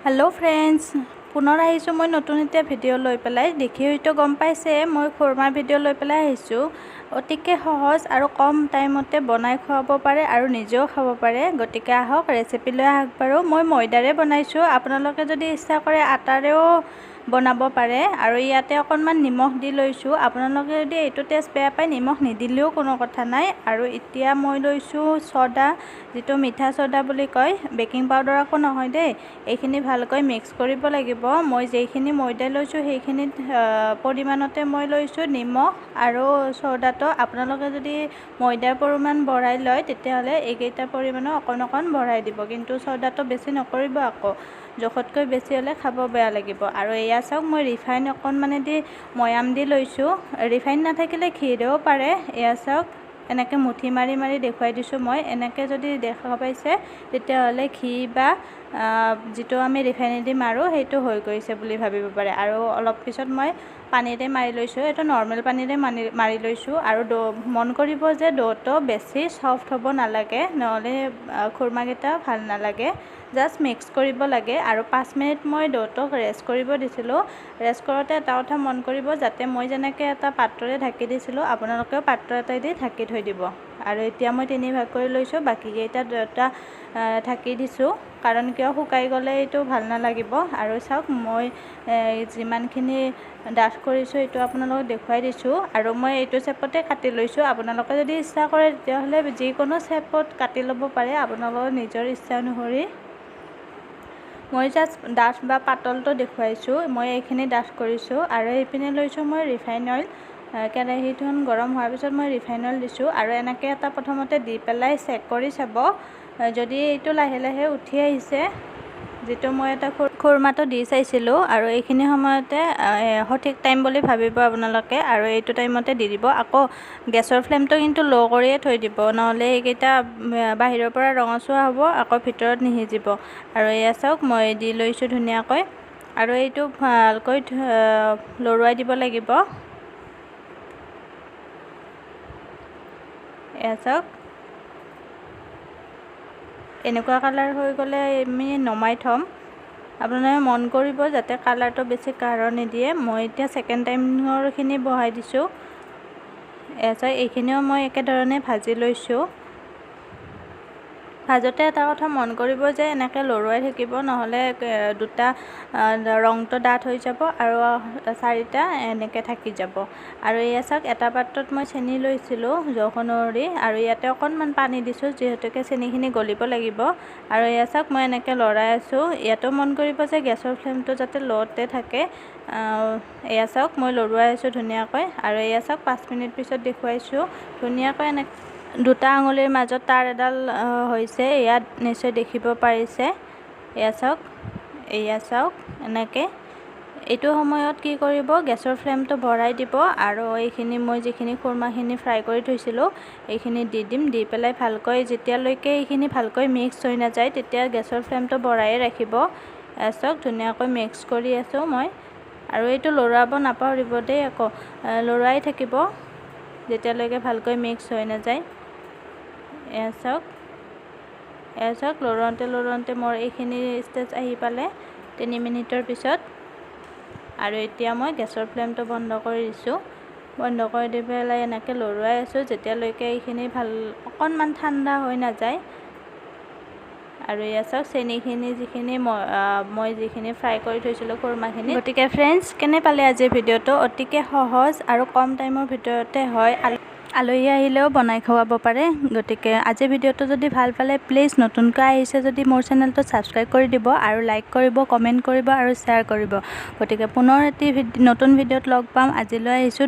Hello' friends, পুনৰ আহিছোঁ মই নতুন এটা ভিডিঅ' লৈ পেলাই। দেখি হয়তো গম পাইছে, মই খুৰমাৰ ভিডিঅ' লৈ পেলাই আহিছোঁ। অতিকে সহজ আৰু কম টাইমতে বনাই খুৱাব পাৰে আৰু নিজেও খাব পাৰে। গতিকে আহক, ৰেচিপিলৈ আগবাঢ়োঁ। মই ময়দাৰে বনাইছোঁ, আপোনালোকে যদি ইচ্ছা কৰে আটাৰেও বনাব পাৰে। আৰু ইয়াতে অকণমান নিমখ দি লৈছোঁ। আপোনালোকে যদি এইটো টেষ্ট বেয়া পায়, নিমখ নিদিলেও কোনো কথা নাই। আৰু এতিয়া মই লৈছোঁ ছ'ডা, যিটো মিঠা ছ'ডা বুলি কয়, বেকিং পাউডাৰ আকৌ নহয় দেই। এইখিনি ভালকৈ মিক্স কৰিব লাগিব। মই যেইখিনি ময়দা লৈছোঁ, সেইখিনিত পৰিমাণতে মই লৈছোঁ নিমখ আৰু ছ'ডাটো। আপোনালোকে যদি ময়দাৰ পৰিমাণ বঢ়াই লয়, তেতিয়াহ'লে এইকেইটাৰ পৰিমাণো অকণ অকণ বঢ়াই দিব, কিন্তু ছ'ডাটো বেছি নকৰিব আকৌ, জোখতকৈ বেছি হ'লে খাব বেয়া লাগিব। আৰু এয়া চাওক, মই ৰিফাইন অকণমানেদি ময়াম দি লৈছোঁ। ৰিফাইন নাথাকিলে ঘিৰেও পাৰে। এয়া চাওক, এনেকৈ মুঠি মাৰি মাৰি দেখুৱাই দিছোঁ মই। এনেকৈ যদি দেখা পাইছে, তেতিয়াহ'লে ঘি বা যিটো আমি ৰিফাইনেদি মাৰোঁ, সেইটো হৈ গৈছে বুলি ভাবিব পাৰে। আৰু অলপ পিছত মই পানীৰে মাৰি লৈছোঁ, এইটো নৰ্মেল পানীৰে মাৰি লৈছোঁ। আৰু মন কৰিব যে ড'টো বেছি চফ্ট হ'ব নালাগে, নহ'লে খুৰমাকেইটা ভাল নালাগে। জাষ্ট মিক্স কৰিব লাগে। আৰু 5 মিনিট মই ড'টোক ৰেষ্ট কৰিব দিছিলোঁ। ৰেষ্ট কৰোঁতে এটা কথা মন কৰিব, যাতে মই যেনেকৈ এটা পাত্ৰৰে ঢাকি দিছিলোঁ, আপোনালোকেও পাত্ৰ এটাই দি ঢাকি থৈ দিব। আৰু এতিয়া মই তিনি ভাগ কৰি লৈছোঁ, বাকীকেইটা দুটা ঢাকি দিছোঁ, কাৰণ কিয়, শুকাই গ'লে এইটো ভাল নালাগিব। আৰু চাওক, মই যিমানখিনি ডাঠ কৰিছোঁ, এইটো আপোনালোকক দেখুৱাই দিছোঁ। আৰু মই এইটো শ্বেপতে কাটি লৈছোঁ। আপোনালোকে যদি ইচ্ছা কৰে, তেতিয়াহ'লে যিকোনো শ্বেপত কাটি ল'ব পাৰে, আপোনালোকৰ নিজৰ ইচ্ছা অনুসৰি। মই জাষ্ট ডাঠ বা পাতলটো দেখুৱাইছোঁ। মই এইখিনি ডাঠ কৰিছোঁ। আৰু এইপিনে লৈছোঁ মই ৰিফাইন অইল। কেৰাহীখন গৰম হোৱাৰ পিছত মই ৰিফাইন অইল দিছোঁ। আৰু এনেকৈ এটা প্ৰথমতে দি পেলাই চেক কৰি চাব, যদি এইটো লাহে লাহে উঠি আহিছে, যিটো মই এটা খুৰমাটো দি চাইছিলোঁ। আৰু এইখিনি সময়তে সঠিক টাইম বুলি ভাবিব আপোনালোকে আৰু এইটো টাইমতে দি দিব। আকৌ গেছৰ ফ্লেমটো কিন্তু ল' কৰিয়ে থৈ দিব, নহ'লে এইকেইটা বাহিৰৰ পৰা ৰঙচুৱা হ'ব, আকৌ ভিতৰত নিসিজিব। আৰু এয়া চাওক, মই দি লৈছোঁ ধুনীয়াকৈ। আৰু এইটো ভালকৈ লৰুৱাই দিব লাগিব। এয়া চাওক, এনেকুৱা কালাৰ হৈ গ'লে আমি নমাই থ'ম। আপোনালোকে মন কৰিব যাতে কালাৰটো বেছি কাঢ় নিদিয়ে। মই এতিয়া ছেকেণ্ড টাইমৰখিনি বহাই দিছোঁ। এয়া চাওক, এইখিনিও মই একেধৰণে ভাজি লৈছোঁ। ভাজোঁতে এটা কথা মন কৰিব যে এনেকৈ লৰুৱাই থাকিব, নহ'লে দুটা ৰংটো ডাঠ হৈ যাব আৰু চাৰিটা এনেকৈ থাকি যাব। আৰু এয়া চাওক, এটা পাত্ৰত মই চেনি লৈছিলোঁ জোখ অনুসৰি আৰু ইয়াতে অকণমান পানী দিছোঁ, যিহেতুকে চেনিখিনি গলিব লাগিব। আৰু এয়া চাওক, মই এনেকৈ লৰাই আছোঁ। ইয়াতো মন কৰিব যে গেছৰ ফ্লেমটো যাতে ল'তে থাকে। এয়া চাওক, মই লৰুৱাই আছোঁ ধুনীয়াকৈ। আৰু এয়া চাওক, 5 মিনিট পিছত দেখুৱাইছোঁ। ধুনীয়াকৈ এনে দুটা আঙুলিৰ মাজত তাঁৰ এডাল হৈছে, ইয়াত নিশ্চয় দেখিব পাৰিছে। এয়া চাওক, এয়া চাওক, এনেকৈ। এইটো সময়ত কি কৰিব? গেছৰ ফ্লেমটো বঢ়াই দিব আৰু এইখিনি মই যিখিনি খুৰমাখিনি ফ্ৰাই কৰি থৈছিলোঁ, এইখিনি দি দিম। দি পেলাই ভালকৈ যেতিয়ালৈকে এইখিনি ভালকৈ মিক্স হৈ নাযায়, তেতিয়া গেছৰ ফ্লেমটো বঢ়ায়ে ৰাখিব। চাওক, ধুনীয়াকৈ মিক্স কৰি আছোঁ মই। আৰু এইটো লৰাব নাপাহৰিব দেই, আকৌ লৰাই থাকিব যেতিয়ালৈকে ভালকৈ মিক্স হৈ নাযায়। এয়া চাওক, এয়া চাওক, লৰাওঁতে লৰাওঁতে মোৰ এইখিনি ষ্টেজ আহি পালে 3 মিনিটৰ পিছত। আৰু এতিয়া মই গেছৰ ফ্লেমটো বন্ধ কৰি দিছোঁ। বন্ধ কৰি দি পেলাই এনেকৈ লৰুৱাই আছোঁ, যেতিয়ালৈকে এইখিনি ভাল অকণমান ঠাণ্ডা হৈ নাযায়। আৰু এয়া চাওক, চেনিখিনি যিখিনি মই যিখিনি ফ্ৰাই কৰি থৈছিলোঁ খুৰমাখিনি। গতিকে ফ্ৰেণ্ডছ, কেনে পালে আজিৰ ভিডিঅ'টো? অতিকে সহজ আৰু কম টাইমৰ ভিতৰতে হয়, আলহী আহিলেও বনাই খুৱাব পাৰে। গতিকে আজিৰ ভিডিঅ'টো যদি ভাল পালে, প্লিজ নতুনকৈ আহিছে যদি মোৰ চেনেলটো ছাবস্ক্ৰাইব কৰি দিব আৰু লাইক কৰিব, কমেণ্ট কৰিব আৰু শ্বেয়াৰ কৰিব। গতিকে পুনৰ এটি নতুন ভিডিঅ'ত লগ পাম। আজিলৈ আহিছোঁ।